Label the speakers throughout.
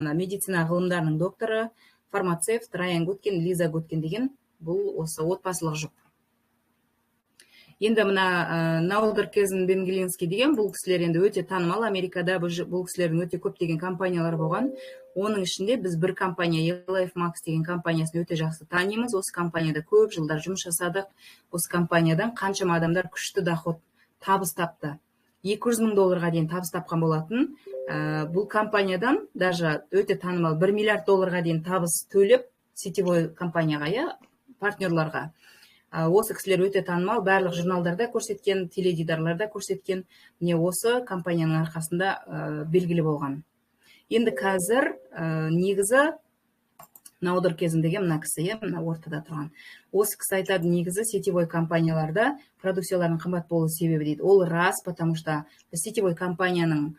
Speaker 1: Медицина ғылымдарының докторы, фармацевт Райан Гуткин, Лиза Гуткин деген, бұл осы отбасылық жұп. Енді мына Наудар Кезін Бенгелинский деген бұл кісілер енді өте танымал Америкада. Бұл кісілердің өте көптеген компаниялары болған. Оның ішінде біз бір компания, Life Max деген компаниясын өте жақсы танимыз. Осы компанияда көп жылдар жұмыс жасадық. Осы компаниядан қаншама адамдар күшті доход, табыс тапты, 200 мың долларға дейін табыс тапқан болатын. Бұл компаниядан даже өте танымал 1 миллиард долларға дейін табыс төлеп сетевой компанияға, иә, партнерларға. Осы кісілер өте танымал, барлық журналдарда көрсеткен, теледидарларда көрсеткен. Міне, осы компанияның арқасында белгілі болған. Енді қазір негізі Наудер Кезін деген мына кісі, иә, мына ортада тұрған осы кісі айтады: негізі сетевой компанияларда продукциялардың қымбат болу себебі дейді, ол рас, потому что сетевой компанияның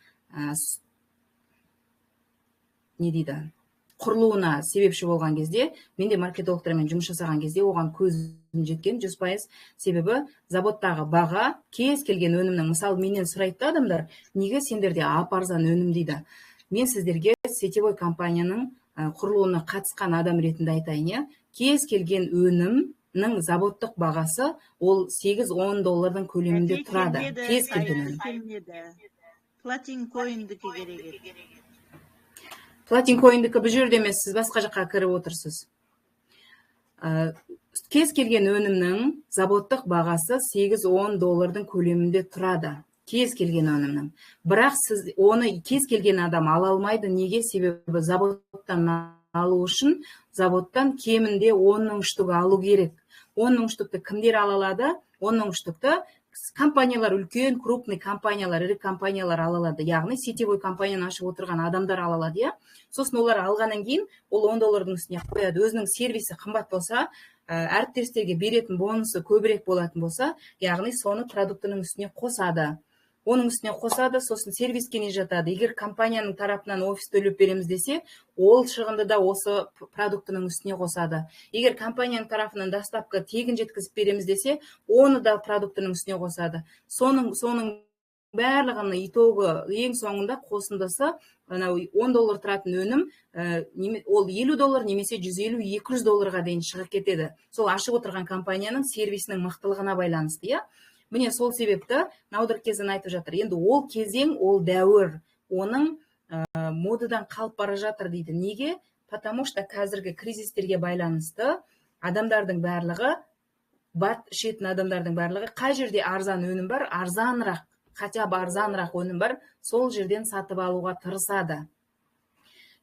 Speaker 1: не дейді, құрылуына себепші болған кезде, мен де маркетологтармен жұмыс жасаған кезде оған көзім жеткен 100%. Себебі заводтағы баға кез келген өнімнің, мысалы, менен сұрайды да адамдар: «Неге сендерде ап арзан өнім?» – дейді. Мен сіздерге сетевой компанияның құрылуына қатысқан адам ретінде айтайын, иә, кез келген өнімнің заводтық бағасы ол 8-10 доллардың көлемінде тұрады, кез келген
Speaker 2: өнім. Платин коиндікі керек еді.
Speaker 1: Платин коиндікі бұл жерде емес, сіз басқа жаққа кіріп отырсыз. Кез келген өнімнің заводтық бағасы 8-10 доллардың көлемінде тұрады, кез келген өнімнің. Бірақ сіз оны кез келген адам ала алмайды. Неге? Себебі заводтан алу үшін заводтан кемінде 10 мың штук алу керек. 10 мың штукты кімдер ала алады? 10 мың штукты компаниялар, үлкен крупный компаниялар, ірі компаниялар ала алады, яғни сетевой компанияны ашып отырған адамдар ала алады, иә. Сосын олар алғаннан кейін ол 10 доллардың үстіне қояды. Өзінің сервисі қымбат болса, әріптестерге беретін бонусы көбірек болатын болса, яғни соны продуктының үстіне қосады, оның үстіне қосады. Сосын сервиске не жатады? Егер компанияның тарапынан офис төлеп береміз десе, ол шығынды да осы продуктының үстіне қосады. Егер компанияның тарапынан доставка тегін жеткізіп береміз десе, оны да продуктының үстіне қосады. Соның барлығының итогы, ең соңында қосындысы, анау 10 доллар тұратын өнім ол 50 доллар немесе 150-200 долларға дейін шығып кетеді, сол ашып отырған компанияның сервисінің мықтылығына байланысты, иә. Міне, сол себепті Наудер Кезін айтып жатыр: енді ол кезең, ол дәуір оның модадан қалып бара жатыр дейді. Неге? Потому что қазіргі кризистерге байланысты адамдардың барлығы, БАД ішетін адамдардың барлығы қай жерде арзан өнім бар, арзанырақ, хотя бы арзанырақ өнім бар, сол жерден сатып алуға тырысады.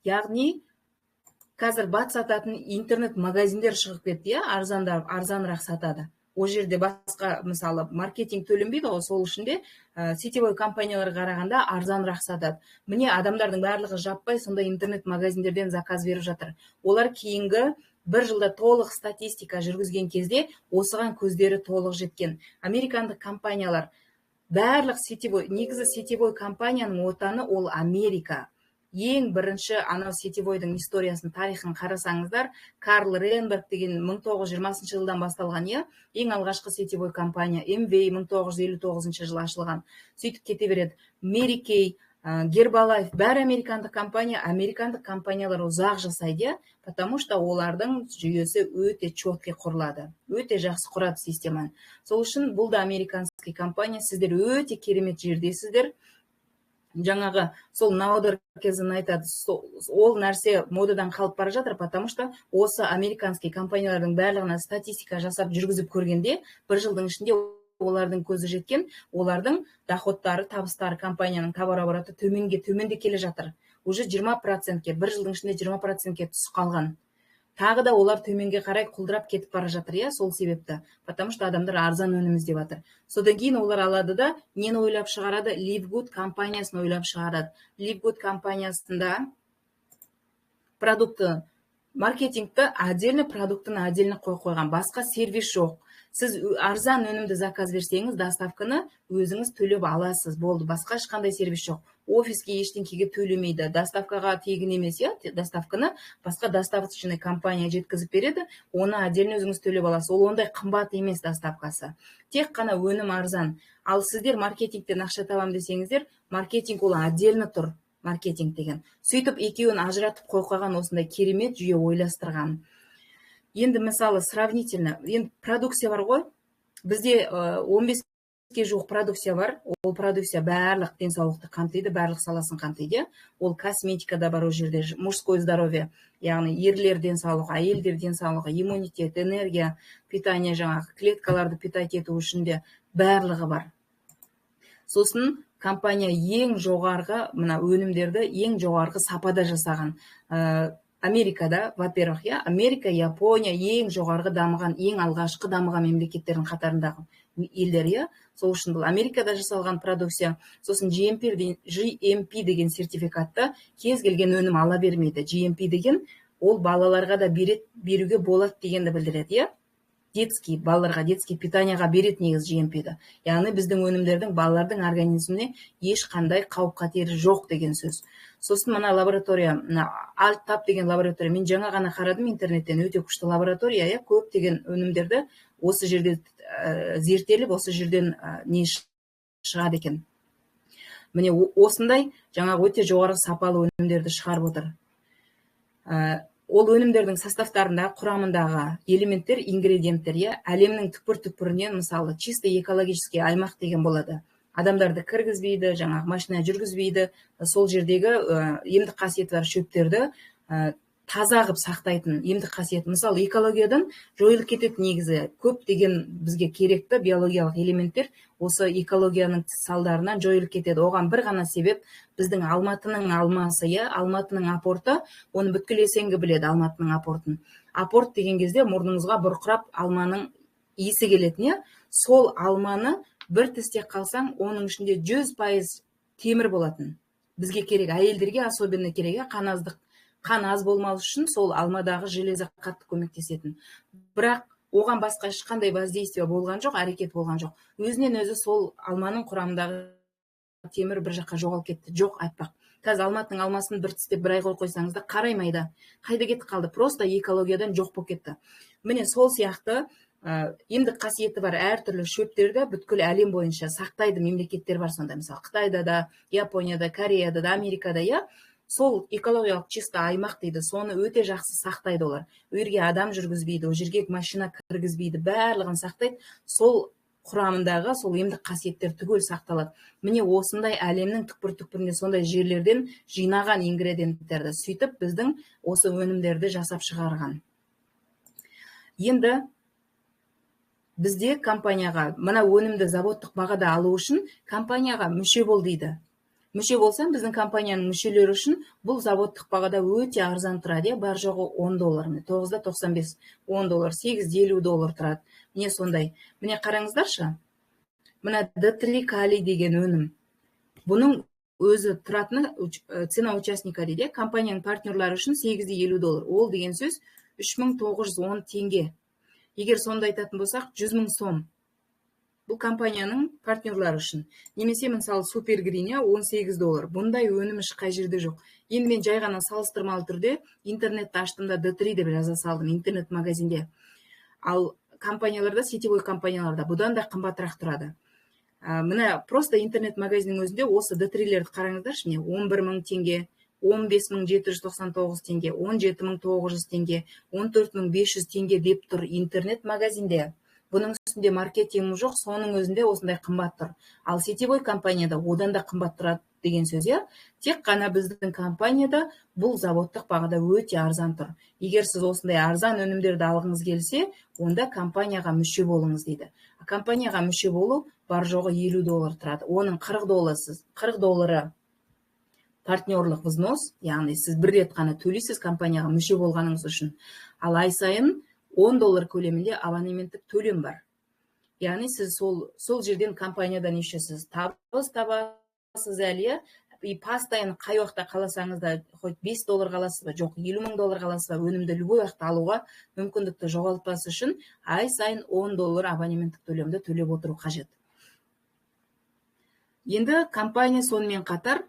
Speaker 1: Яғни қазір БАД сататын интернет магазиндер шығып кетті, иә, арзандап, арзанырақ сатады. Ол жерде басқа, мысалы, маркетинг төленбейді ғой, сол үшін де сетевой компанияларға қарағанда арзанырақ сатады. Міне, адамдардың барлығы жаппай сондай интернет магазиндерден заказ беріп жатыр. Олар кейінгі бір жылда толық статистика жүргізген кезде осыған көздері толық жеткен. Американдық компаниялар барлық сетевой, негізі сетевой компанияның отаны ол Америка. Ең бірінші анау сетевойдың историясын, тарихын қарасаңыздар, Карл Ренберг деген 1920 жылдан басталған, иә, ең алғашқы сетевой компания. Амвей 1959 жылы ашылған. Сөйтіп кете береді. Мэри Кей, Гербалайф, бәрі американдық компания. Американдық компаниялар ұзақ жасайды, иә, потому что олардың жүйесі өте четкий құрылады, өте жақсы құрады системаны. Сол үшін бұл да американский компания. Сіздер өте керемет жердесіздер. Жаңағы сол Наудер Кезін айтады: ол нәрсе модадан қалып бара жатыр, потому что осы американский компаниялардың барлығына статистика жасап жүргізіп көргенде, бір жылдың ішінде олардың көзі жеткен: олардың доходтары, табыстары, компанияның товарообороты төменге төмендеп келе жатыр. Уже 20%-ке, бір жылдың ішінде 20%-ке түсіп қалған. Тағы да олар төменге қарай құлдырап кетіп бара жатыр, иә. Сол себепті, потому что адамдар арзан өнім іздеп жатыр. Содан кейін олар алады да, нені ойлап шығарады? Live компаниясын ойлап шығарады. Live компаниясында продукты, маркетингті отдельно, продуктыны отдельно қойып қойған, басқа сервис жоқ. Сіз арзан өнімді заказ берсеңіз, доставканы өзіңіз төлеп аласыз, болды, басқа ешқандай сервис жоқ. Офиске, ештеңкеге төлемейді, доставкаға тегін емес, иә. Доставканы басқа доставочный компания жеткізіп береді, оны отдельно өзіңіз төлеп аласыз. Ол ондай қымбат емес доставкасы, тек қана өнім арзан. Ал сіздер маркетингтен ақша табамын десеңіздер, маркетинг ол отдельно тұр. Маркетинг деген. Сөйтіп, екеуін ажыратып қойып қойған, осындай керемет жүйе ойластырған. Енді, мысалы, сравнительно, енді продукция бар ғой бізде, 15-ке жуық продукция бар. Ол продукция барлық денсаулықты қамтиды, барлық саласын қамтиды, иә. Ол косметика да бар, ол жерде мужское здоровье, яғни ерлер денсаулығы, әйелдер денсаулығы, иммунитет, энергия, питание, жаңағы клеткаларды питать ету үшін де барлығы бар. Сосын компания ең жоғарғы мына өнімдерді ең жоғарғы сапада жасаған. Америкада, во первых, иә, Америка, Япония ең жоғарғы дамыған, ең алғашқы дамыған мемлекеттердің қатарындағы елдер, иә. Сол үшін бұл Америкада жасалған продукция. Сосын GMP, GMP деген сертификатты кез келген өнім ала бермейді. GMP деген ол балаларға да берет, беруге болады дегенді білдіреді, иә. Детский, балаларға, детский питанияға береді негізі GMP-ді. Яғни біздің өнімдердің балалардың организміне ешқандай қауіп қатері жоқ деген сөз. Сосын мына лаборатория, мына Альтап деген лаборатория, мен жаңа ғана қарадым интернеттен, өте күшті лаборатория, иә. Көптеген өнімдерді осы жерде зерттеліп, осы жерден не шығады екен. Міне, осындай жаңағы өте жоғары сапалы өнімдерді шығарып отыр. Ол өнімдердің составтарында, құрамындағы элементтер, ингредиенттер, иә, әлемнің түкпір түкпірінен. Мысалы, чисто экологический аймақ деген болады, адамдарды кіргізбейді, жаңағы машина жүргізбейді. Сол жердегі емдік қасиеті бар шөптерді таза қылып сақтайтын емдік қасиет. Мысалы, экологиядан жойылып кетеді негізі көптеген бізге керекті биологиялық элементтер, осы экологияның салдарынан жойылып кетеді. Оған бір ғана себеп: біздің Алматының алмасы, иә, Алматының апорты. Оны бүткіл СНГ біледі, Алматының апортын. Апорт деген кезде мұрныңызға бұрқырап алманың иісі келетін, иә. Сол алманы бір тістеп қалсаң, оның ішінде 100% темір болатын, бізге керек, әйелдерге особенно керек, иә. Қан аздық, қан аз болмау үшін сол алмадағы железо қатты көмектесетін. Бірақ оған басқа ешқандай воздействие болған жоқ, әрекет болған жоқ. Өзінен өзі сол алманың құрамындағы темір бір жаққа жоғалып кетті, жоқ, аппақ. Қазір Алматының алмасын бір тістеп, бір ай қойып қойсаңыз да, қараймайды. Қайда кетіп қалды? Просто экологиядан жоқ болып кетті. Міне, сол сияқты емдік қасиеті бар әртүрлі шөптерді бүткіл әлем бойынша сақтайды, мемлекеттер бар сондай. Мысалы, Қытайда да, Японияда, Кореяда да, Америкада, иә. Сол экологиялық чисто аймақ дейді, соны өте жақсы сақтайды олар. Ол жерге адам жүргізбейді, ол жерге машина кіргізбейді, барлығын сақтайды. Сол құрамындағы сол емдік қасиеттер түгел сақталады. Міне, осындай әлемнің түкпір түкпірінде сондай жерлерден жинаған ингредиенттерді, сөйтіп біздің осы өнімдерді жасап шығарған. Енді бізде компанияға мына өнімді заводтық бағада алу үшін компанияға мүше бол дейді. Мүше болсаң, біздің компанияның мүшелері үшін бұл заводтық бағада өте арзан тұрады, иә. Бар жоғы 10 доллар, міне, 9,95, 10 доллар, 8,50 доллар тұрады. Міне, сондай. Міне, қараңыздаршы, мына Д3 калий деген өнім, бұның өзі тұратыны, цена участника дейді, компанияның партнерлары үшін 8,50 доллар. Ол деген сөз 3910 теңге. Егер сонда айтатын болсақ, 100 мың сом бұл компанияның партнерлары үшін. Немесе, мысалы, Супер Грин, 18 доллар. Бұндай өнім ешқай жерде жоқ. Енді мен жай ғана салыстырмалы түрде интернетті аштым да, Д3 деп жаза салдым интернет магазинде. Ал компанияларда, сетевой компанияларда бұдан да қымбатырақ тұрады. Міне, просто интернет магазиннің өзінде осы Д3-лерді қараңыздаршы. Міне, 11 мың теңге, 15 799 теңге, 17 900 теңге, 14 500 теңге деп тұр интернет магазинде. Бұның үстінде маркетинг жоқ, соның өзінде осындай қымбат тұр. Ал сетевой компанияда одан да қымбат тұрады деген сөз, иә. Тек қана біздің компанияда бұл заводтық бағада өте арзан тұр. Егер сіз осындай арзан өнімдерді алғыңыз келсе, онда компанияға мүше болыңыз дейді. Компанияға мүше болу бар жоғы 50 доллар тұрады. Оның 40 долларсыз, 40 доллары партнерлық взнос, яғни сіз бір рет қана төлейсіз компанияға мүше болғаныңыз үшін. Ал ай сайын 10 доллар көлемінде абонементтік төлем бар. Яғни сіз сол жерден, компаниядан еще сіз табыс табасыз әлі, иә. И постоянно қай уақытта қаласаңыз да, хоть 5 долларға аласыз ба, жоқ, 50 мың долларға аласыз ба, өнімді любой уақытта алуға мүмкіндікті жоғалтпас үшін ай сайын 10 доллар абонементтік төлемді төлеп отыру қажет. Енді компания сонымен қатар,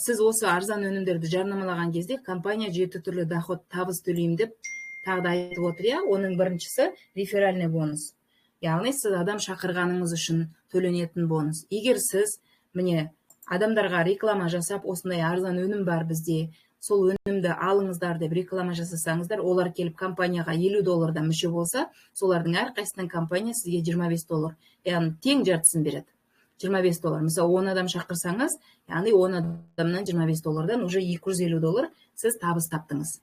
Speaker 1: сіз осы арзан өнімдерді жарнамалаған кезде компания жеті түрлі доход, табыс төлеймін деп тағы да айтып отыр, иә. Оның біріншісі — реферальный бонус, яғни сіз адам шақырғаныңыз үшін төленетін бонус. Егер сіз, міне, Адамдарға реклама жасап, осындай арзан өнім бар бізде, сол өнімді алыңыздар деп реклама жасасаңыздар, олар келіп компанияға 50 доллардан мүше болса, солардың әрқайсысынан компания сізге 25 доллар, яғни тең жартысын береді. 25 доллар. Мысалы, 10 адам шақырсаңыз, яғни 10 адамнан 25 доллардан уже 250 доллар сіз табыс таптыңыз.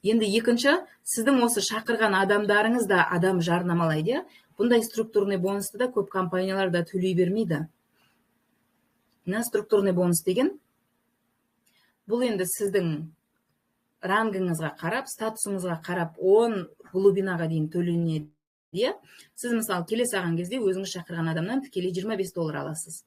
Speaker 1: Енді екінші, сіздің осы шақырған адамдарыңыз да адам жарнамалайды. Бұндай структурный бонусты да көп компаниялар да төлей бермейді. Мына структурный бонус деген бұл енді сіздің рангыңызға қарап, статусыңызға қарап 10 глубинаға дейін төленеді. Иә? Сіз мысалы келе салған кезде өзіңіз шақырған адамнан тікелей 25 доллар аласыз.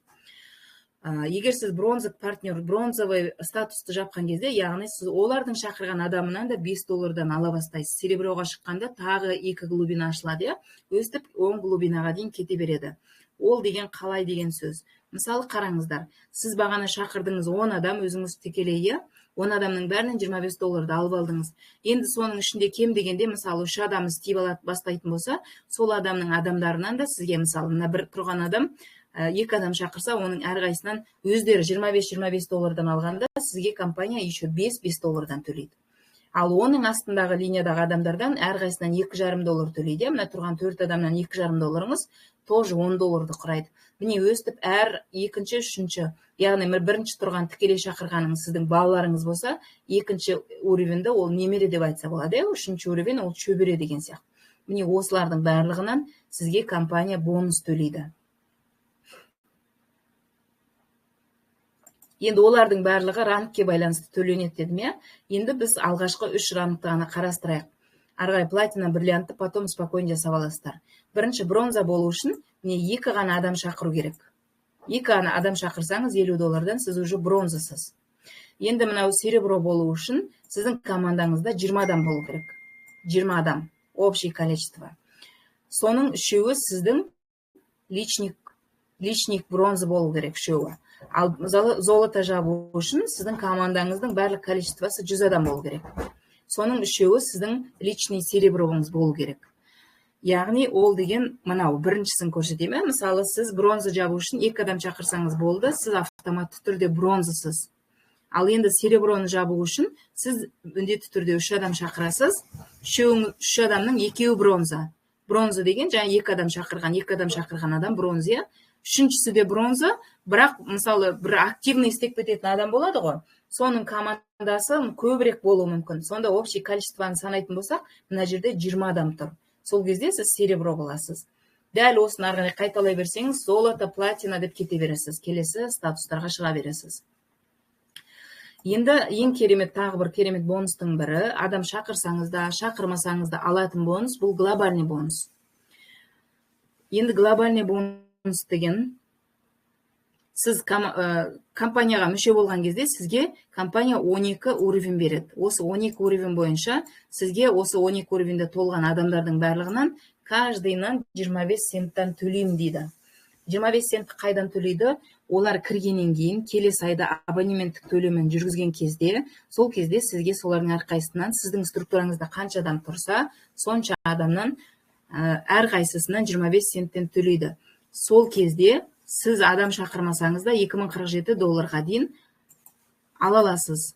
Speaker 1: Егер сіз бронза партнер, бронзовый статусты жапқан кезде, яғни сіз олардың шақырған адамынан да 5 доллардан ала бастайсыз. Сереброға шыққанда тағы 2 глубина ашылады, иә? Өстіп 10 глубинаға дейін кете береді. Ол деген қалай деген сөз? Мысалы, қараңыздар, сіз бағана шақырдыңыз 10 адам өзіңіз тікелей, иә? 10 адамның бәрінен 25 долларды алып алдыңыз. Енді соның ішінде кем дегенде, мысалы, 3 адам істей бастайтын болса, сол адамның адамдарынан да сізге, мысалы, мына бір тұрған адам, 2 адам шақырса, оның әрқайсысынан өздері 25-25 доллардан алғанда, сізге компания еще 5-5 доллардан төлейді. Ал оның астындағы линиядағы адамдардан әрқайсысынан 2,5 доллар төлейді. Мына тұрған 4 адамнан 2,5 долларыңыз тоже 10 долларды құрайды. Міне, өстіп әр екінші, үшінші, яғни бірінші тұрған тікелей шақырғаныңыз сіздің балаларыңыз болса, екінші уровеньді ол немере деп айтса болады, иә? Үшінші уровень ол шөбере деген сияқты. Міне, осылардың барлығынан сізге компания бонус төлейді. Енді олардың барлығы рангке байланысты төленеді дедім, иә? Енді біз алғашқы 3 рангты ғана қарастырайық. Ары қарай платина, бриллиантты потом спокойно жасап аласыздар. Бірінші бронза болу үшін міне 2 ғана адам шақыру керек. 2 ғана адам шақырсаңыз 50 доллардан сіз уже бронзасыз. Енді мынау серебро болу үшін сіздің командаңызда 20 адам болу керек. 20 адам, общее количество. Соның үшеуі сіздің личник бронза болу керек үшеуі. Ал золото жабу үшін сіздің командаңыздың барлық количествосы 100 адам болу керек. Соның үшеуі сіздің личный сереброңыз болу керек. Яғни ол деген мынау біріншісін көрсетемін. Мысалы, сіз бронза жабу үшін 2 адам шақырсаңыз болды, сіз автоматты түрде бронзасыз. Ал енді сереброны жабу үшін сіз міндетті түрде 3 адам шақырасыз. 3 адамның екеуі бронза. Бронза деген жаңа 2 адам шақырған, 2 адам шақырған адам бронза, иә? Үшіншісі де бронза, бірақ мысалы бір активный істеп кететін адам болады ғой. Соның командасы көбірек болуы мүмкін. Сонда общий количествоны санайтын болсақ, мына жерде 20 адам тұр. Сол кезде сіз серебро боласыз. Дәл осыны ары қарай қайталай берсеңіз, золото, платина деп кете бересіз. Келесі статустарға шыға бересіз. Енді ең керемет, тағы бір керемет бонустың бірі, адам шақырсаңыз да, шақырмасаңыз да алатын бонус, бұл глобальный бонус. Енді глобальный бонус деген, сіз компанияға мүше болған кезде сізге компания 12 уровень береді. Осы 12 уровень бойынша сізге осы 12 уровеньде толған адамдардың барлығынан каждыйынан 25 центтен төлеймін дейді. 25 центті қайдан төлейді? Олар кіргеннен кейін келесі айда абонементтік төлемін жүргізген кезде, сол кезде сізге солардың әрқайсысынан, сіздің структураңызда қанша адам тұрса, сонша адамнан, әрқайсысынан 25 центтен төлейді. Сол кезде сіз адам шақырмасаңыз да 2047 долларға дейін ала аласыз.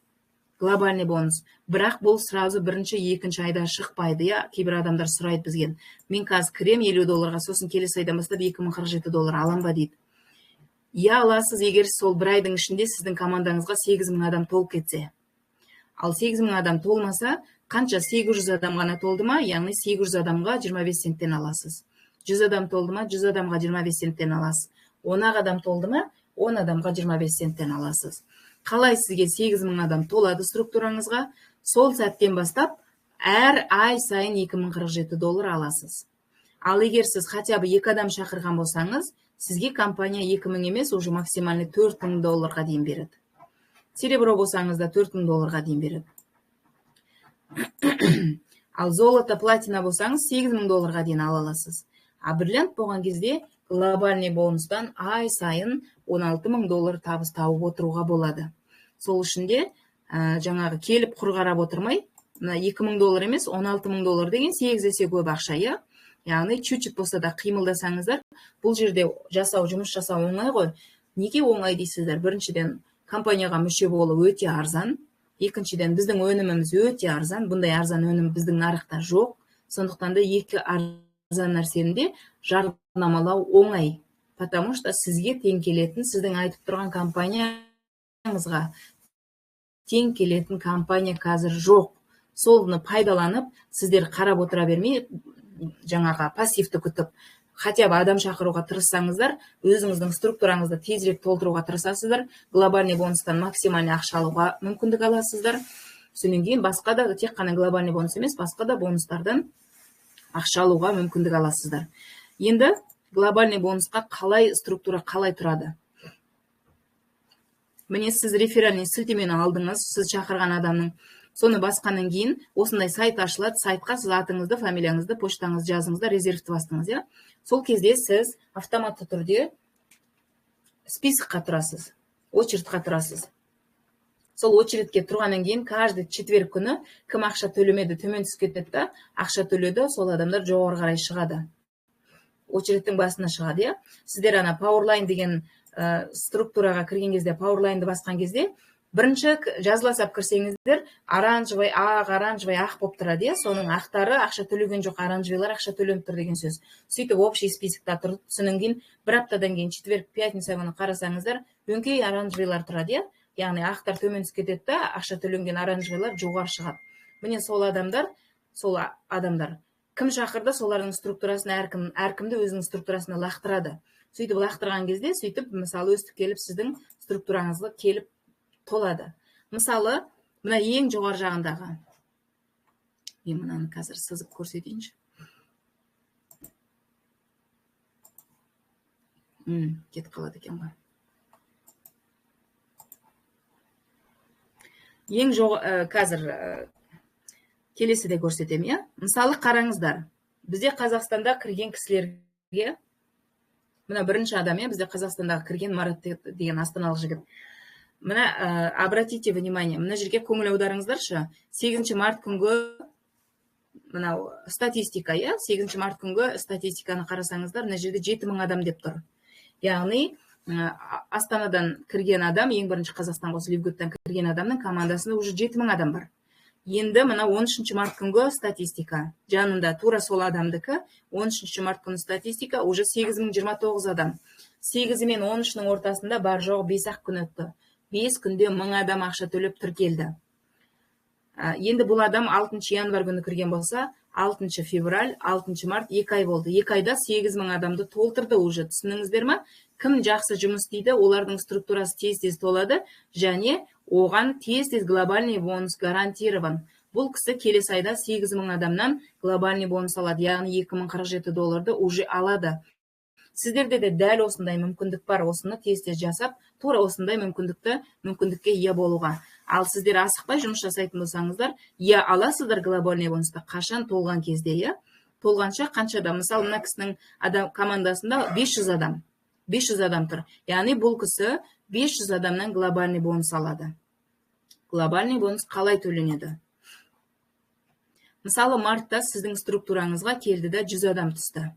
Speaker 1: Глобальный бонус. Бірақ бұл сразу бірінші, екінші айда шықпайды, иә? Кейбір адамдар сұрайды бізген. Мен қазір кірем 50 долларға, сосын келесі айдан бастап 2047 доллар алам ба дейді. Иә, аласыз, егер сол бір айдың ішінде сіздің командаңызға 8000 адам толып кетсе. Ал 8000 адам толмаса, қанша 800 адам ғана толды ма, яғни 800 адамға 25 центтен аласыз. 100 адам толды ма, 100 адамға 25 центтен аласыз. 10 адам толды ма, 10 адамға 25 центтен аласыз. Қалай сізге 8000 адам толады структураңызға, сол сәттен бастап әр ай сайын 2047 доллар аласыз. Ал егер сіз хотя бы 2 адам шақырған болсаңыз, сізге компания 2000 емес, уже максимальный 4000 долларға дейін береді. Серебро болсаңыз да 4000 долларға дейін береді. Ал золото, платина болсаңыз 8000 долларға дейін ала аласыз. А бриллиант болған кезде глобальный бонустан ай сайын 16000 доллар табыс тауып отыруға болады. Сол үшін де, жаңағы келіп құр қарап отырмай, мына 2000 доллар емес, 16000 доллар деген 8 есе көп ақша, иә? Яғни чуть-чуть болса да қимылдасаңыздар, бұл жерде жұмыс жасау оңай ғой. Неге оңай дейсіздер? Біріншіден, компанияға мүше болу өте арзан. Екіншіден, біздің өніміміз өте арзан. Бұндай арзан өнім біздің нарықта жоқ. Сондықтан да екі арзан нәрсені де жарнамалау оңай. Потому что сізге тең келетін, сіздің айтып тұрған компанияңызға тең келетін компания қазір жоқ. Соны пайдаланып, сіздер қарап отыра бермей, жаңағы пассивті күтіп, хотя бы адам шақыруға тырыссаңыздар, өзіңіздің структураңызды тезірек толтыруға тырысасыздар, глобальный бонустан максимальный ақша алуға мүмкіндік аласыздар. Содан кейін басқа да, тек қана глобальный бонус емес, басқа да бонустардан ақша алуға мүмкіндік аласыздар. Енді глобальный бонусқа қалай структура қалай тұрады? Міне, сіз реферальный сілтемені алдыңыз, сіз шақырған адамның. Соны басқаннан кейін осындай сайт ашылады. Сайтқа сіз атыңызды, фамилияңызды, поштаңызды жаздыңыз да, резервті бастыңыз, иә. Сол кезде сіз автоматты түрде списокқа тұрасыз, очередьқа тұрасыз. Сол очередьке тұрғаннан кейін каждый четверг күні кім ақша төлемеді, төмен түсіп кетеді да, ақша төледі, сол адамдар жоғары қарай шығады. Очередьтің басына шығады, иә. Сіздер ана Powerline деген структураға кірген кезде, Powerline'ды басқан кезде бірінші жазыла сап кірсеңіздер, оранжевый, ақ, оранжевый, ақ болып тұрады, иә. Соның ақтары ақша төлеген жоқ, оранжевыйлар ақша төленіп тұр деген сөз. Сөйтіп общий списокта тұр. Содан кейін бір аптадан кейін четверг, пятница күні қарасаңыздар, өңкей оранжевыйлар тұрады, иә. Яғни ақтар төмен түсіп кетеді да, ақша төленген оранжевыйлар жоғары шығады. Міне, сол адамдар, сол адамдар кім шақырды, солардың структурасын әркім, әркімді өзінің структурасына лақтырады. Сөйтіп лақтырған кезде, сөйтіп мысалы өстіп келіп сіздің структураңызға келіп толады. Мысалы, мына ең жоғары жағындағы, мен мынаны қазір сызып көрсетейінші. Кетіп қалады екен ғой. Ең қазір келесіде көрсетемін, иә. Мысалы, қараңыздар, бізде Қазақстанда кірген кісілерге, мына бірінші адам, иә, бізде Қазақстандағы кірген Марат деген астаналық жігіт. Мына, обратите внимание, мына жерге көңіл аударыңыздаршы. 8 март күнгі мынау статистика, иә, 8 март күнгі статистиканы қарасаңыздар, мына жерде 7000 адам деп тұр. Яғни, Астанадан кірген адам, ең бірінші Қазақстанға осы Ливгудтан кірген адамның командасында уже 7000 адам бар. Енді мына 13 март күнгі статистика, жанында тура сол адамдікі, 13 март күні статистика уже 8029 адам. 8 мен 13-нің ортасында бар жоғы 5-ақ күн өтті. 5 күнде 1000 адам ақша төлеп тіркелді. Енді бұл адам 6 январь күні кірген болса, 6 февраль, 6 март 2 ай болды. 2 айда 8000 адамды толтырды уже, түсініңіздер ма? Кім жақсы жұмыс істейді, олардың структурасы тез-тез толады және оған тез-тез глобальный бонус гарантирован. Бұл кісі келесі айда 8000 адамнан глобальный бонус алады, яғни 2047 долларды уже алады. Сіздерде де дәл осындай мүмкіндік бар, осыны тез-тез жасап, тура осындай мүмкіндікке ие болуға. Ал сіздер асықпай жұмыс жасайтын болсаңыздар, ие аласыздар глобальный бонусты қашан толған кезде, иә? Толғанша қаншада, мысалы, мына кісінің адам командасында 500 адам, 500 адам тұр. Яғни бұл кісі 500 адамнан глобальный бонус алады. Глобальный бонус қалай төленеді? Мысалы, мартта сіздің структураңызға келді да 100 адам түсті.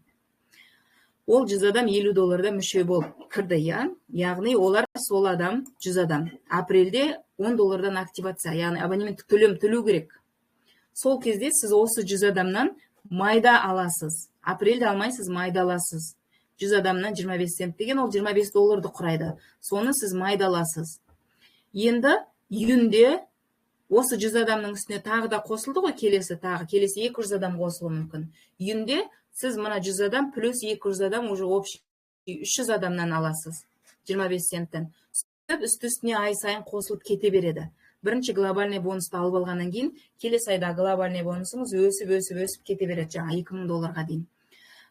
Speaker 1: Ол 100 адам 50 долларда мүше болып кірді, иә? Яғни олар сол адам 100 адам. Апрельде 10 доллардан активация, яғни абонементтік төлем төлеу керек. Сол кезде сіз осы 100 адамнан майда аласыз. Апрельде алмайсыз, майда аласыз. 100 адамнан 25 цент деген ол 25 долларды құрайды. Соны сіз майда аласыз. Енді июньде осы 100 адамның үстіне тағы да қосылды ғой, келесі тағы, келесі 200 адам қосылуы мүмкін. Июньде сіз мына 100 адам плюс 200 адам уже общий 300 адамнан аласыз 25 центтен. Сөйтіп үсті-үстіне ай сайын қосылып кете береді. Бірінші глобальный бонусты алып алғаннан кейін келесі айда глобальный бонусыңыз өсіп, өсіп, өсіп кете береді жаңа 2000 долларға дейін.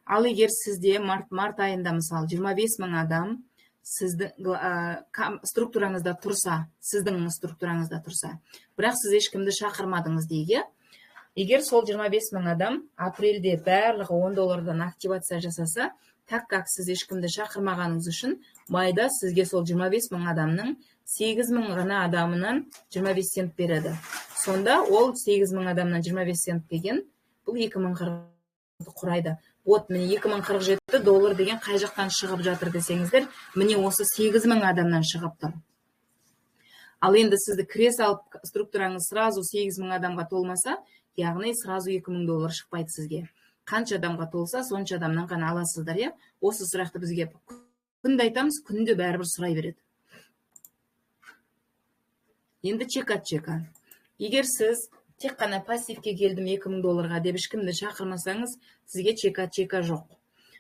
Speaker 1: Ал егер сізде март айында мысалы 25 мың адам сіздің структураңызда тұрса, сіздің структураңызда тұрса, бірақ сіз ешкімді шақырмадыңыз дейік, иә? Егер сол 25 мың адам апрельде барлығы 10 доллардан активация жасаса, так как сіз ешкімді шақырмағаныңыз үшін, майда сізге сол 25 мың адамның 8 мың ғана адамынан 25 цент береді. Сонда ол 8 мың адамнан 25 цент деген бұл 2040 құрайды. Вот міне, 2047 доллар деген қай жақтан шығып жатыр десеңіздер, міне, осы 8000 адамнан шығып тұр. Ал енді сізді кіре салып, структураңыз сразу 8000 адамға толмаса, яғни сразу 2000 доллар шықпайды сізге. Қанша адамға толса, сонша адамнан ғана аласыздар, иә. Осы сұрақты бізге күнде айтамыз, күнде бәрібір сұрай береді. Енді чек от чека. Егер сіз тек қана пассивке келдім 2000 долларға деп ешкімді шақырмасаңыз, сізге чек от чека жоқ.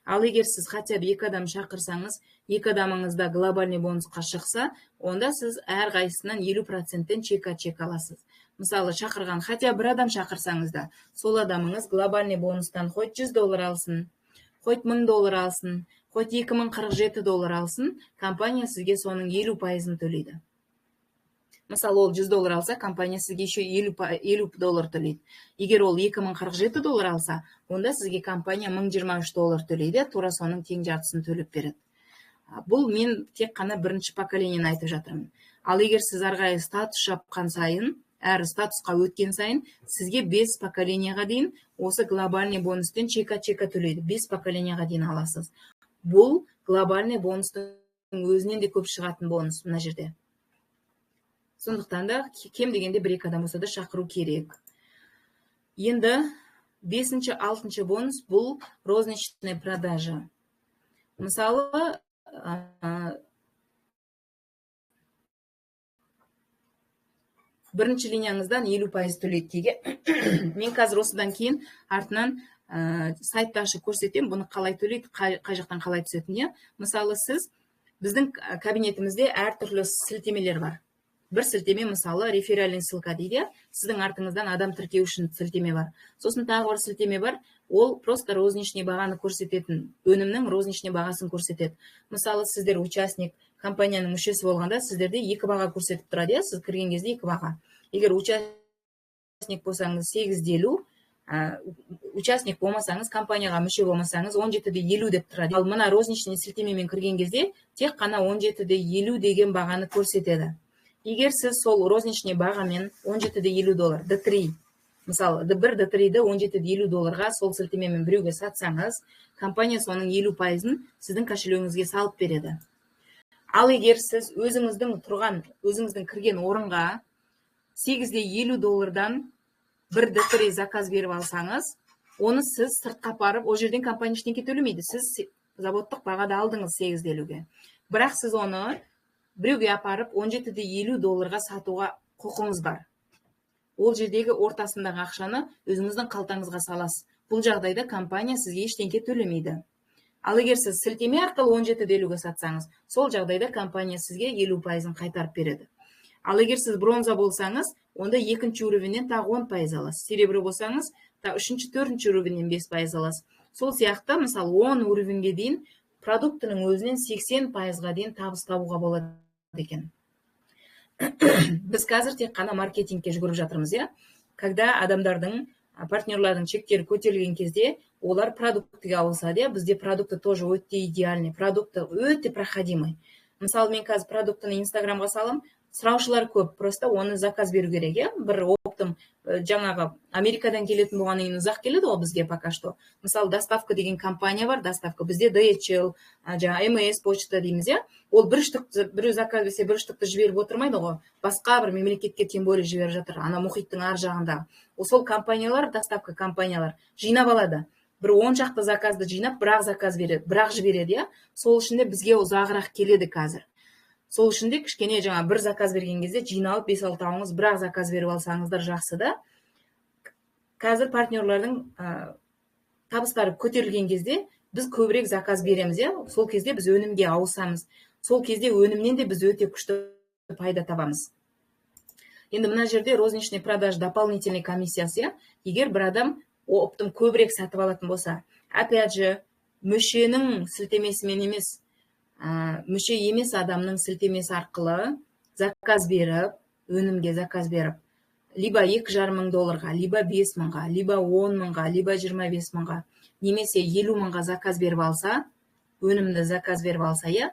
Speaker 1: Ал егер сіз хотя бы екі адам шақырсаңыз, екі адамыңыз да глобальный бонусқа шықса, онда сіз әрқайсысынан 50%-тен чек от чек аласыз. Мысалы, шақырған хотя бір адам шақырсаңыз да, сол адамыңыз глобальный бонустан хоть 100 доллар алсын, хоть 1000 доллар алсын, хоть 2047 доллар алсын, компания сізге соның 50%-ын төлейді. Мысалы, ол 100 доллар алса, компания сізге еще 50 доллар төлейді. Егер ол 2047 доллар алса, онда сізге компания 1023 доллар төлейді, тура соның тең жартысын төлеп береді. Бұл мен тек қана бірінші поколениені айтып жатырмын. Ал егер сіз ары қарай статус жапқан сайын, әр статусқа өткен сайын сізге бес поколенияға дейін осы глобальный бонустен чек от чека төлейді. Бес поколенияға дейін аласыз. Бұл глобальный бонустың өзінен де көп шығатын бонус мына жерде. Сондықтан да кем дегенде бір екі адам болса да шақыру керек. Енді бесінші, алтыншы бонус — бұл розничный продажа. Мысалы, бірінші линияңыздан 50% төлейді деген. Мен қазір осыдан кейін артынан сайтты ашып көрсетемін, бұны қалай төлейді, қай жақтан қалай түсетінін, иә. Мысалы, сіз біздің кабинетімізде әртүрлі сілтемелер бар. Бір сілтеме, мысалы, реферальный ссылка дейді, иә, сіздің артыңыздан адам тіркеу үшін сілтеме бар. Сосын тағы бір сілтеме бар, ол просто розничный бағаны көрсететін, өнімнің розничный бағасын көрсетеді. Мысалы, сіздер участник, компанияның мүшесі болғанда, сіздерде екі баға көрсетіп тұрады, иә. Сіз кірген кезде екі баға. Егер участник болсаңыз, 8,50, участник болмасаңыз, компанияға мүше болмасаңыз, 17,50 деп тұрады. Ал мына розничный сілтемемен кірген кезде тек қана 17,50 деген бағаны көрсетеді. Егер сіз сол розничный бағамен 17,50 доллар D3, мысалы, D1, D3-ді 17,50 долларға сол сілтемемен біреуге сатсаңыз, компания соның 50%-ын сіздің кошелегіңізге салып береді. Ал егер сіз өзіңіздің тұрған, өзіңіздің кірген орынға 8,50 доллардан бір D3 заказ беріп алсаңыз, оны сіз сыртқа апарып, ол жерден компания ештеңе төлемейді. Сіз заводтық бағада алдыңыз 8,50-ге, бірақ сіз оны біреуге апарып 17,50 долларға сатуға құқыңыз бар. Ол жердегі ортасындағы ақшаны өзіңіздің қалтаңызға саласыз. Бұл жағдайда компания сізге ештеңе төлемейді. Ал егер сіз сілтеме арқылы 17,50-ге сатсаңыз, сол жағдайда компания сізге 50%-ын қайтарып береді. Ал егер сіз бронза болсаңыз, онда екінші уровеньнен тағы 10% аласыз. Серебро болсаңыз, та үшінші, төртінші уровеньнен 5% аласыз. Сол сияқты, мысалы, 10 уровеньге дейін продуктінің өзінен 80%-ға дейін табыс табуға болады екен. Біз қазір тек қана маркетингке жүгіріп жатырмыз, иә. Когда адамдардың, партнерлардың чектері көтерілген кезде, олар продуктіге ауысады, иә. Бізде продукты тоже өте идеальный, продукты өте проходимый. Мысалы, мен қазір продуктыны Инстаграмға салам, сұраушылар көп, просто оны заказ беру керек, иә. Бір оптом жаңағы Америкадан келетін болғаннан кейін ұзақ келеді ғой бізге пока что. Мысалы, доставка деген компания бар, доставка бізде DHL, жаңағы МС почта дейміз, иә. Ол бір штук біреу заказ берсе, бір штукты жіберіп отырмайды ғой, басқа бір мемлекетке тем более жіберіп жатыр, ана мұхиттың ар жағында. Сол компаниялар, доставка компаниялар жинап алады, бір он шақты заказды жинап, бір ақ заказ береді, бір ақ жібереді, иә. Сол үшін де бізге ұзағырақ келеді қазір. Сол үшін де кішкене жаңа бір заказ берген кезде жиналып, бес алтауыңыз бір ақ заказ беріп алсаңыздар, жақсы да. Қазір партнерлардың табыстары көтерілген кезде біз көбірек заказ береміз, иә. Сол кезде біз өнімге ауысамыз, сол кезде өнімнен де біз өте күшті пайда табамыз. Енді мына жерде розничный продаж дополнительный комиссиясы, иә. Егер бір адам оптом көбірек сатып алатын болса, опять же, мүшенің сілтемесімен емес, мүше емес адамның сілтемесі арқылы заказ беріп, өнімге заказ беріп, либо 2,5 мың долларға, либо 5000-ға, либо 10 мыңға, либо 25 мыңға немесе 50 мыңға заказ беріп алса, өнімді заказ беріп алса, иә,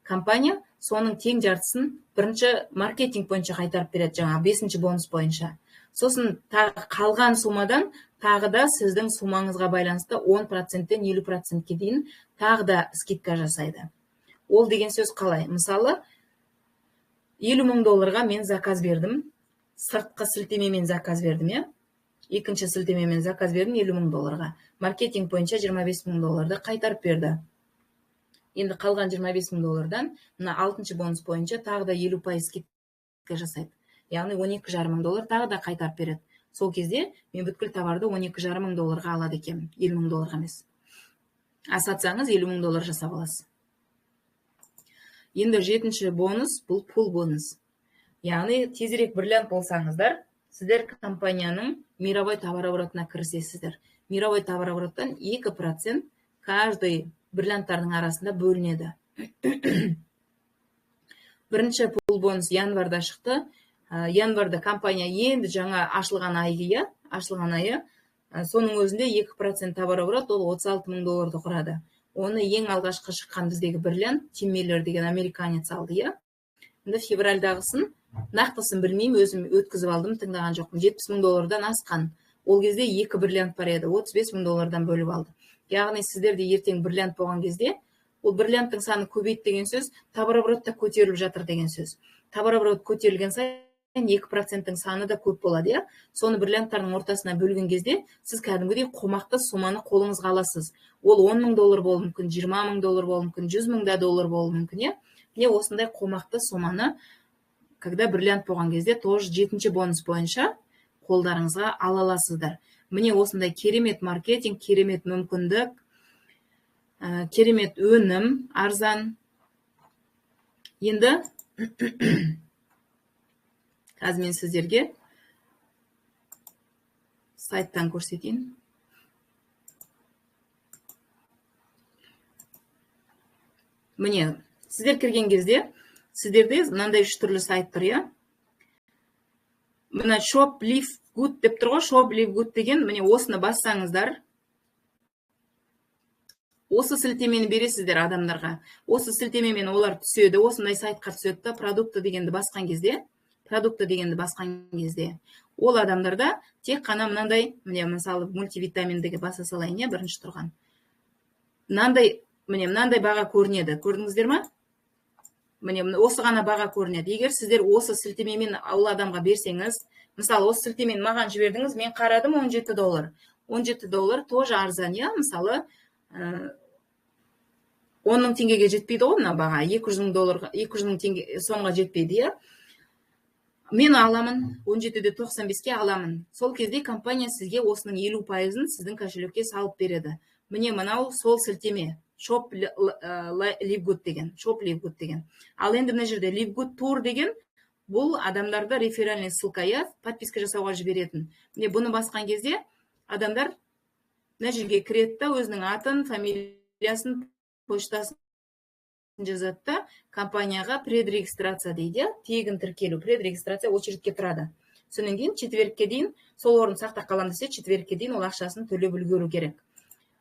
Speaker 1: компания Соның тең жартысын бірінші маркетинг бойынша қайтарып береді, жаңа 5-ші бонус бойынша. Сосын қалған суммадан тағы да сіздің суммаңызға байланысты 10%-тен 50%-ке дейін тағы да скидка жасайды. Ол деген сөз қалай? Мысалы, 50 мың долларға мен заказ бердім, сыртқы сілтемемен заказ бердім, иә? Екінші сілтемемен заказ бердім 50 мың долларға. Маркетинг бойынша 25 мың долларды қайтарып берді. Енді қалған 25 мың доллардан мына 6-шы бонус бойынша тағы да 50% скидка жасайды. Яғни 12,5 мың доллар тағы да қайтарып береді. Сол кезде мен бүткіл товарды 12,5 мың долларға алады екенмін, 50 мың долларға емес. А сатсаңыз 50 мың доллар жасап аласыз. Енді 7-ші бонус бұл пул бонус. Яғни тезірек бриллиант болсаңыздар, сіздер компанияның мировой товарооборотына кірісесіздер. Мировой товарообороттан 2% каждый бриллианттардың арасында бөлінеді. Бірінші пул бонус январда шықты. Январда компания енді жаңа ашылған айы, ашылған айы, соның өзінде 2% товарооборот ол 36 мың долларды құрады. Оны ең алғашқы шыққан біздегі бриллиант Тим Миллер деген американец алды, иә. Енді февральдағысын нақтысын білмеймін, өзім өткізіп алдым, тыңдаған жоқпын. 70 мың доллардан асқан. Ол кезде 2 бриллиант бар еді, 35 мың доллардан бөліп алды. Яғни сіздер де ертең бриллиант болған кезде, ол бриллианттың саны көбейді деген сөз, товарооборот та көтеріліп жатыр деген сөз. Товарооборот көтерілген сайын 2%-тің саны да көп болады, иә. Соны бриллианттардың ортасына бөлген кезде сіз кәдімгідей қомақты соманы қолыңызға аласыз. Ол 10 мың доллар болуы мүмкін, 20 мың доллар болуы мүмкін, 100 мың да доллар болуы мүмкін, иә. Міне осындай қомақты соманы, когда бриллиант болған кезде, тоже 7-ші бонус бойынша қолдарыңызға ала аласыздар. Міне осындай керемет маркетинг, керемет мүмкіндік, керемет өнім, арзан. Енді қазір мен сіздерге сайттан көрсетейін. Міне, сіздер кірген кезде сіздерде мынандай үш түрлі сайт тұр, иә? Мына Shop Live Good деп тұр ғой, Shop Live Good деген, міне осыны бассаңыздар, осы сілтемені бересіздер адамдарға. Осы сілтемемен олар түседі, осындай сайтқа түседі да, продукты дегенді басқан кезде, продукты дегенді басқан кезде, ол адамдарда тек қана мынандай, міне мысалы мультивитаминдіге баса салайын, иә, бірінші тұрған. Мынандай, міне мынандай баға көрінеді. Көрдіңіздер ма? Міне осы ғана баға көрінеді. Егер сіздер осы сілтемемен ол адамға берсеңіз, мысалы осы сілтемені маған жібердіңіз, мен қарадым 17 доллар. 17 доллар тоже арзан, иә, мысалы 10 мың теңгеге жетпейді ғой мына баға, 200 мың долларға, 200 мың теңге сомға жетпейді, иә. Мен аламын, 17,95-ке аламын. Сол кезде компания сізге осының 50%-ын сіздің кошелекке салып береді. Міне мынау сол сілтеме, Shop Live Good деген, Shop Live Good деген. Ал енді мына жерде Live Good Tour деген, бұл адамдарды реферальный ссылка, иә, подписка жасауға жіберетін. Міне бұны басқан кезде адамдар мына жерге кіреді да, өзінің атын, фамилиясын, почтасын жазады да, компанияға предрегистрация дейді, тегін тіркелу, предрегистрация очередьке тұрады. Содан кейін четвергке дейін сол орын сақтап қаламын десе, четвергке дейін ол ақшасын төлеп үлгеру керек.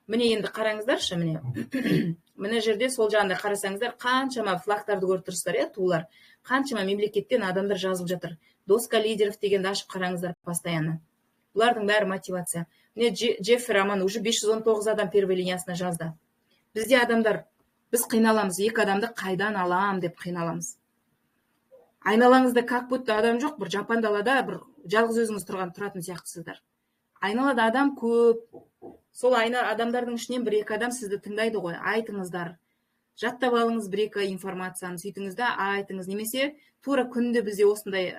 Speaker 1: Міне енді қараңыздаршы, міне. Мына жерде сол жағында қарасаңыздар, қаншама флагтарды көріп тұрсыздар, иә, тулар. Қаншама мемлекеттен адамдар жазылып жатыр. Доска лидеров дегенді ашып қараңыздар постоянно. Бұлардың бәрі мотивация. Міне Джеффри Роман уже 519 адам первый линиясына жазды. Бізде адамдар, біз қиналамыз, екі адамды қайдан алам деп қиналамыз. Айналаңызда как будто адам жоқ, бір жапан далада бір жалғыз өзіңіз тұратын сияқтысыздар. Айналада адам көп. Сол адамдардың ішінен бір-екі адам сізді тыңдайды ғой, айтыңыздар. Жаттап алыңыз бір-екі информацияны, сөйтіңіз да айтыңыз. Немесе тура күнде бізде осындай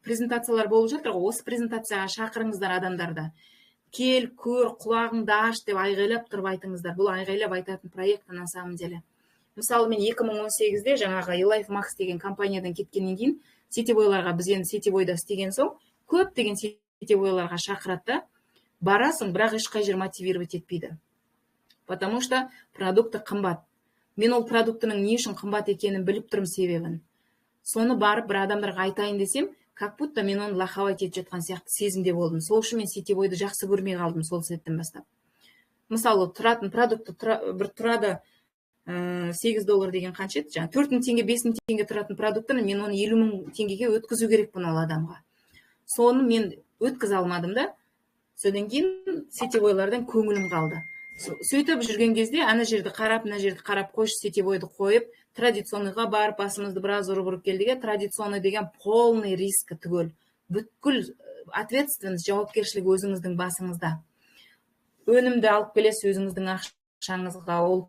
Speaker 1: презентациялар болып жатыр ғой, осы презентацияға шақырыңыздар адамдарды. Кел, көр, құлағыңды аш деп айғайлап тұрып айтыңыздар. Бұл айғайлап айтатын проект на самом деле. Мысалы, мен 2018-де жаңағы eLife Max деген компаниядан кеткеннен кейін сетевойларға, біз енді сетевойда істеген соң, көптеген сетевойларға шақырады да, барасың, бірақ ешқай жер мотивировать етпейді. Потому что продукты қымбат. Мен ол продуктының не үшін қымбат екенін біліп тұрмын себебін. Соны барып бір адамдарға айтайын десем, как будто мен оны лоховать етіп жатқан сияқты сезімде болдым. Сол үшін мен сетевойды жақсы көрмей қалдым сол сәттен бастап. Мысалы, тұратын продукты бір тұрады 8 доллар деген қанша еді? Жаңа 4 мың теңге, 5 мың теңге тұратын продуктыны мен оны 50 мың теңгеге өткізу керекпін ол адамға. Соны мен өткізе алмадым да. Содан кейін сетевойлардан көңілім қалды. Сөйтіп жүрген кезде ана жерді қарап, мына жерді қарап, қойшы сетевойды қойып, традиционныйға барып басымызды біраз ұрып-ұрып келдік. Традиционный деген полный риск түгел. Бүткіл ответственность, жауапкершілік өзіңіздің басыңызда. Өнімді алып келесіз өзіңіздің ақшаңызға, ол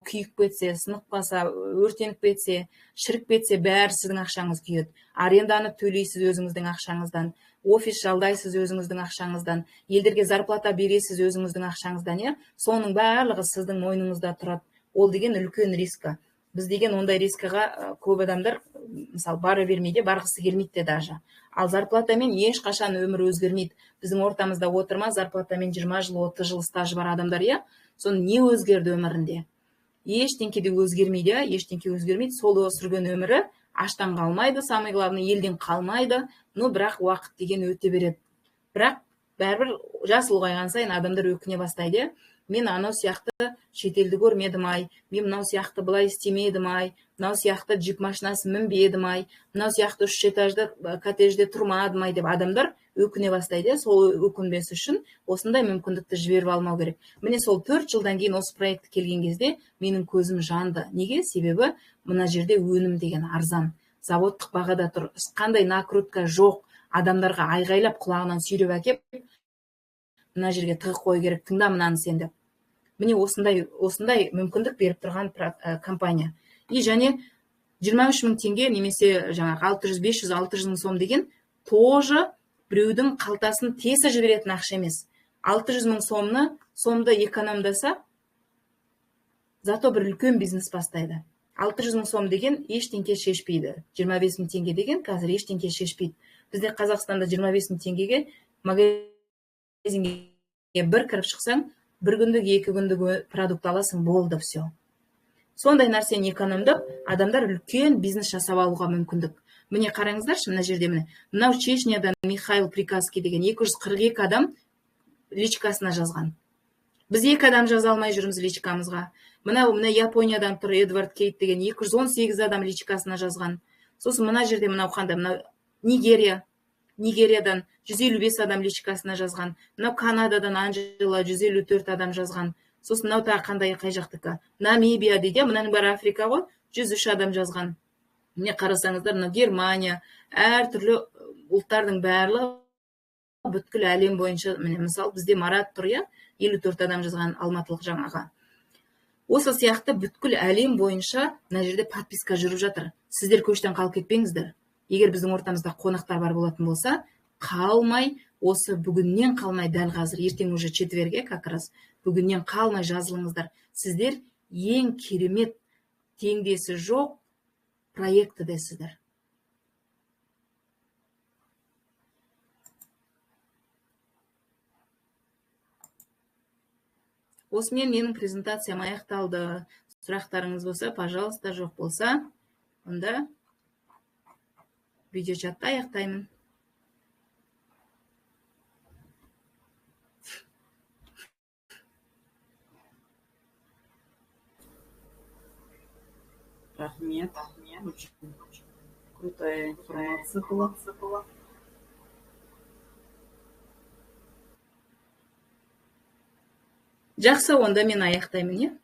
Speaker 1: күйіп кетсе, сынып қалса, өртеніп кетсе, шіріп кетсе, бәрі сіздің ақшаңыз күйеді. Аренданы төлейсіз өзіңіздің ақшаңыздан, офис жалдайсыз өзіңіздің ақшаңыздан, елдерге зарплата бересіз өзіңіздің ақшаңыздан, иә? Соның барлығы сіздің мойныңызда тұрады. Ол деген үлкен риска. Біз деген ондай рискаға көп адамдар, мысалы, бара бермейді, барғысы келмейді де даже. Ал зарплатамен ешқашан өмір өзгермейді. Біздің ортамызда отырма, зарплатамен 20 жыл, 30 жыл стажы бар адамдар, иә? Соны не өзгерді өмірінде? Ештеңке де өзгермейді, ештеңке өзгермейді. Сол сүрген өмірі аштан қалмайды, самый главный, елден қалмайды. Но бірақ уақыт деген өте береді. Бірақ бәрібір жас ұлғайған сайын адамдар өкіне бастайды. Мен анау сияқты шетелді көрмедім ай, мен мынау сияқты былай істемедім ай, мынау сияқты джип машинасы мінбедім ай, мынау сияқты 3 этажды коттеджде тұрмадым ай деп адамдар өкіне бастайды. Сол өкінбес үшін осындай мүмкіндікті жіберіп алмау керек. Міне сол 4 жылдан кейін осы проект келген кезде менің көзім жанды. Неге? Себебі мына жерде өнім деген арзан, заводтық бағада тұр, қандай накрутка жоқ, адамдарға айғайлап құлағынан сүйреп әкеп мына жерге тығып қою керек, тыңда мынаны сен деп. Міне осындай мүмкіндік беріп тұрған компания. И және 23 мың теңге немесе жаңағы 600, 500, 600 мың сом деген тоже біреудің қалтасын тесіп жіберетін ақша емес. 600 мың сомды экономдаса, зато бір үлкен бизнес бастайды. 600 мың сом деген ештеңке шешпейді. 25 мың теңге деген қазір ештеңке шешпейді. Бізде Қазақстанда 25 мың теңгеге магазинге бір кіріп шықсаң, бір күндік, екі күндік продукт аласың, болды, все. Сондай нәрсені экономдап, адамдар үлкен бизнес жасап алуға мүмкіндік. Міне қараңыздаршы, мына жерде міне. Мынау Чечнядан Михаил Приказский деген 242 адам личкасына жазған. Біз 2 адам жаза алмай жүрміз личкамызға. Мынау мына Япониядан тұр Эдвард Кейт деген 218 адам личкасына жазған. Сосын мына жерде мынау қандай, мынау Нигерия. Нигериядан 155 адам личкасына жазған. Мынау Канададан Анжела 154 адам жазған. Сосын мынау тағы қандай, қай жақтікі? Намибия дейді, мынаның бәрі Африка ғой, 103 адам жазған. Міне қарасаңыздар, мынау Германия, әртүрлі ұлттардың барлығы бүткіл әлем бойынша, міне мысалы бізде Марат тұр, иә, 54 адам жазған алматылық жаңаға. Осы сияқты бүткіл әлем бойынша мына жерде подписка жүріп жатыр. Сіздер көштен қалып кетпеңіздер. Егер біздің ортамызда қонақтар бар болатын болса, қалмай, осы бүгіннен қалмай дәл қазір, ертең уже четверге как раз, бүгіннен қалмай жазылыңыздар. Сіздер ең керемет, теңдесі жоқ проектідесіздер. Осымен менің презентациям аяқталды. Сұрақтарыңыз болса, пожалуйста, жоқ болса, онда видеочатты аяқтаймын.
Speaker 3: Рахмет. Очень крутая информация была.
Speaker 1: Жақсы, онда мен аяқтаймын, иә?